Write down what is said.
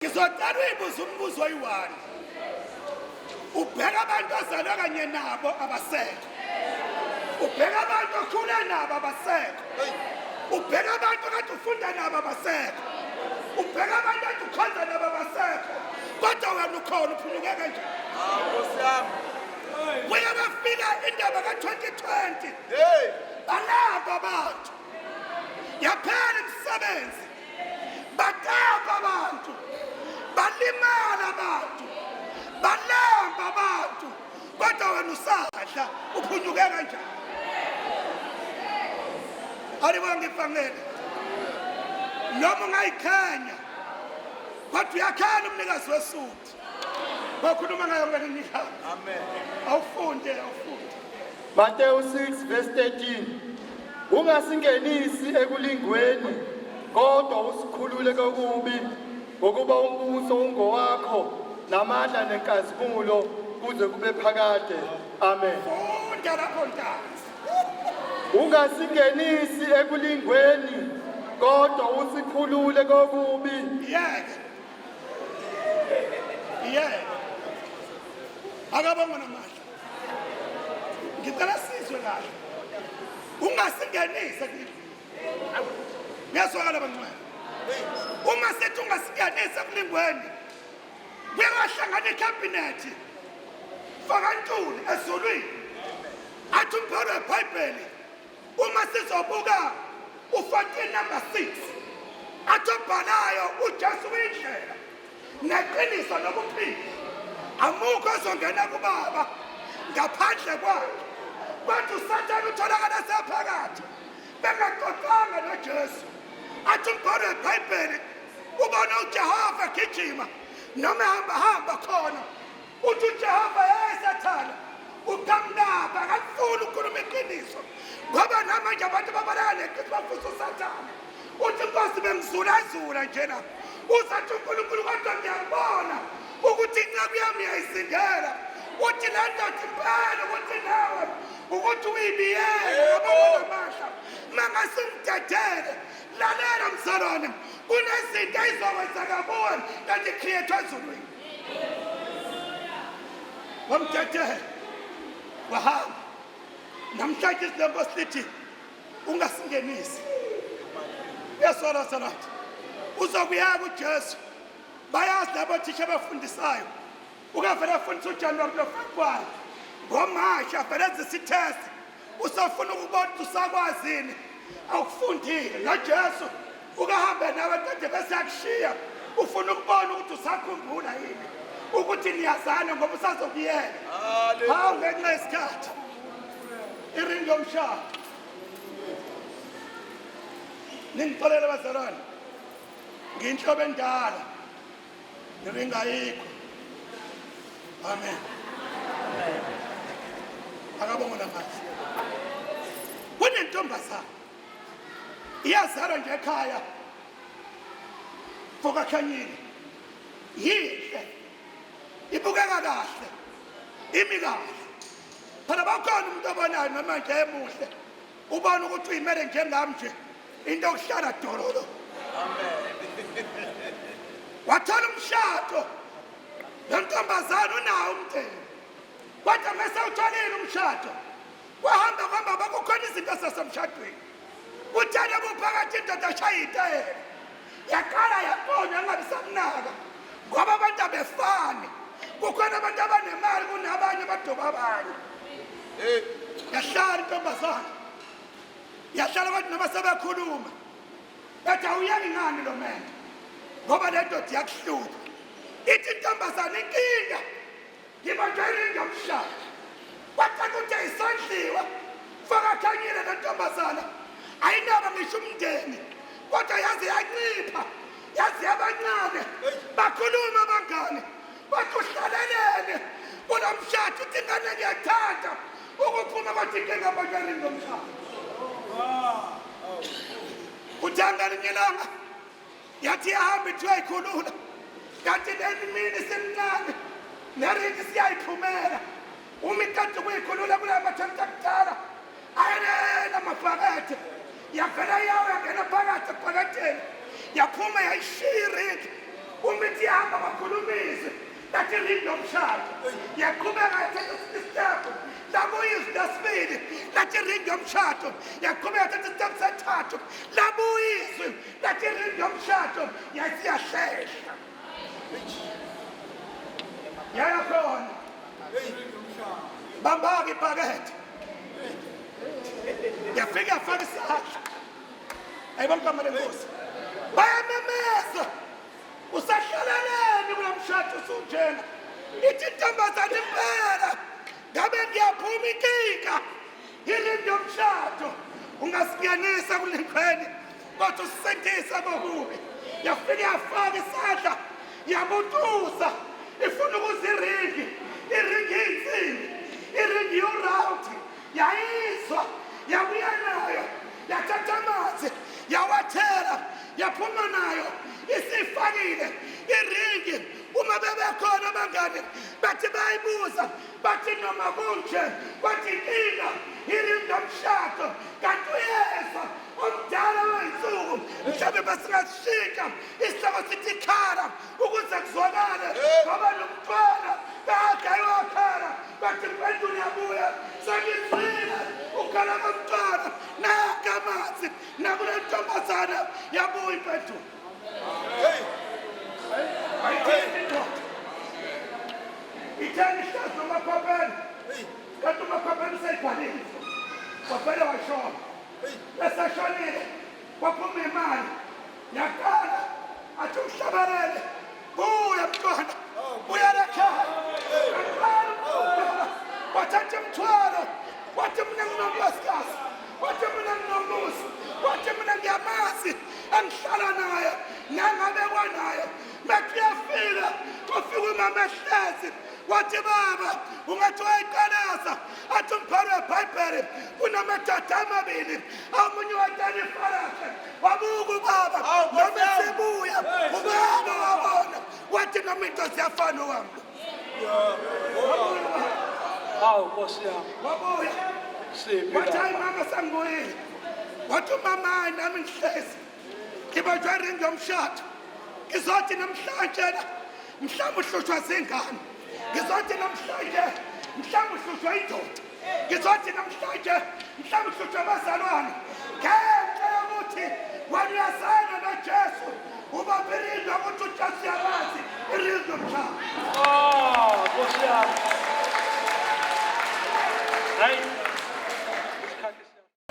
Ngizocela uyibuze umbuzo oyi-one. Ubheka abantu ozalwe kanye nabo abasekho. Ubheka abantu okhule nabo abasekho. Ubheka abantu kade ufunda nabo abasekho. Ubheka abantu kade ukhonza nabo abasekho. Kodwa wena ukhona uphunyuke kanjani? Ah, Nkosi yami. Kuye kwafika indaba ka-2020. Hey. Balamba abantu. Yaphela imisebenzi. Batapa abantu. Balimala abantu. Balamba abantu. Kodwa wena usadla uphunyuke kanjani? Alibonge ivangeli. Noma ungayikhanya kodwa uyakhanya umnikazi wesuthi. Wakhuluma ngayo ngelinye ilanga. Amen. Awufunde, awufunde. Mateyu 6 verse 13 Ungasingenisi ekulingweni kodwa usikhulule kokubi ngokuba umbuso ungowakho namandla nenkazimulo kuze kube phakade. Amen. Funda lapho ntanzi. Ungasingenisi ekulingweni kodwa usikhulule kokubi. Yeke. Yeke. Akabongwe namandla. Ngicela sizwe kahle. Ungasingenise kuleli. Ngiyazwakala bangcwele. Uma sithi ungasingenise ekulingweni, kuye kwahlangana ikhabhinethi faka ntuli ezulwini. Athi umbhalo weBhayibheli uma sizobuka u-14 number 6 athi obhalayo uJesu uyindlela neqiniso nokuphila amukho ozongena kubaba ngaphandle kwakhe kodwa usathane utholakala sephakathi bengaxoxanga noJesu athi umbhalo weBhayibheli ubona uJehova egijima noma ehamba hamba khona Uthi uJehova, hey Sathane, uqhamukaphi? Akakufuni ukukhuluma iqiniso ngoba namanje abantu babaleka neqiniso bafisa uSathane. Uthi Nkosi bengizulazula njena. Uzathi uNkulunkulu kodwa ngiyakubona ukuthi inceku yami uyayizingela. Uthi le ndoda impela ukuthi nawe ukuthi uyibiyele ngabona amahla mangase ungidedele. Lalela mzalwane, kunezinto ezizokwenzeka kuwe kanti create ezulwini. Wamdedela wahamba. Namhlanje isilembo sithi ungasingenisi. Uyaswala salathi uzokuyeka uJesu. Bayazi labo thisha abafundisayo ukavele afundisa uJanuary noFebruary ngoMashi avele enzisa i-test usafuna ukubona ukuthi usakwazini awukufundile noJesu ukahambe nawe qede bese yakushiya ufuna ukubona ukuthi usakhumbula yini ukuthi niyazana ngoba usazokuyeka hawu ngenxa yesikhathi iringi yomshado ningixolele bazalwane ngiyinhlobo endala Iringi ayikho. Amen. Akabongo namandla. Kunentombazana iyazalwa nje ekhaya fokakhanyile yinhle ibukeka kahle imi kahle phela bakhona umuntu obonayo noma nje emuhle ubona ukuthi uyimele njengami nje into yokuhlala dololo wathola umshado lo ntombazane unawo umndeni kodwa mese utholile umshado kwahamba kwahamba bakukhona izinto zasemshadweni kuthele kuphakathi indoda ashaya itayela yaqala yaqonywa angabi samnaka ngoba abantu abefani kukhona abantu abanemali kunabanye abadoba abanye yahlala intombazane yahlala kwathi noma sebekhuluma bathi awuyeki ngani lo mendo ngoba le ndoda iyakuhlupha ithi intombazane inkinga ngibanjwe iringi yomshado kwacaca ukuthi ayisondliwa fakakhanyile le ntombazana ayinaba ngisho umndeni kodwa yaze yancipha yaze yabancane bakhuluma abangani bathi uhlalelene kulo mshado uthi ingane ngiyathanda ukuphuma kwathi inkinga banjwe iringi yomshado uthi angelinye ilanga yathi iyahamba ithi uyayikhulula kanti leni mini semncane neringi siyayiphumela uma iqeda ukuyikhulula kula mathemta akudala ayenela amabhakede yavela yawo yangena phakathi ebhakedeni yaphuma yayishiya iringi. Uma ithi ihamba kwakhuluma izwi lathi ringi yomshado. Yaqhubeka yathatha istep labuya izwi lesibili lathi ringi yomshado. Yaqhubeka yathatha istep sethathu labuya izwi lathi ringi yomshado yathi yahlehla. Yaya khona. Bamba-ke ibhakede. Yafika yafaka isandla. Ayibona igama lenkosi. Bayamemeza. Usahlaleleni kulo mshado usunjena. Ithi intombazane impela. Ngabe ngiyaphuma inkinga. Yini yomshado? Ungasingenisa kulingweni kodwa usisindise kokubi. Yafika yafaka isandla yabutusa ifuna ukuza iringi. Iringi iyinsimbi. Iringi yurawundi. Yayizwa yabuya nayo yathatha amanzi yawathela yaphuma nayo isifakile iringi uma bebekhona abangani bathi bayibuza bathi noma kunje kwathi inkinga iringi yomshado kanti uyezwa omdala wey'nsuku mhlawumbe besingashintsha isihloko sithi khala ukuze kuzwakale ngoba nomntwana kade ayowakhala bathi impendulo yabuya sengizwile ukhala komntwana naka amanzi nakule ntombazana yabuya impendulo ayithini indoda itheni ihlazi nomakhwapheni kanti umakhwapheni useyibhalile wavele washona eseshonile kwaphuma imali yaqala athi umhlabelele buya mntwana buya lekhaya aqala umntwana wathatha imthwalo wathi mina nginonkosikazi wathi mina nginomuzi wathi mina ngiyamazi engihlala naye nangabekwa naye methi uyafika kufika umama ehlezi wathi baba ungathi wayiqalaza athi umbhalo webhayibheli kunamadoda amabili omunye watana ifa lakhe wabuka ubaba noma esebuya ubaba wabona wathi noma into ziyafana owami Hawu Nkosi yami. Wabuya. Siphi Wathi hayi mama sangibuyile. Wathi umama hayi nami ngihlezi. Ngibanjwa ringi yomshado. Ngizothi namhlanje la mhlawumbe uhlushwa zingane. Ngizothi namhlanje mhlawumbe uhlushwa indoda. Ngizothi namhlanje mhlawumbe uhlushwa abazalwane. Ngeke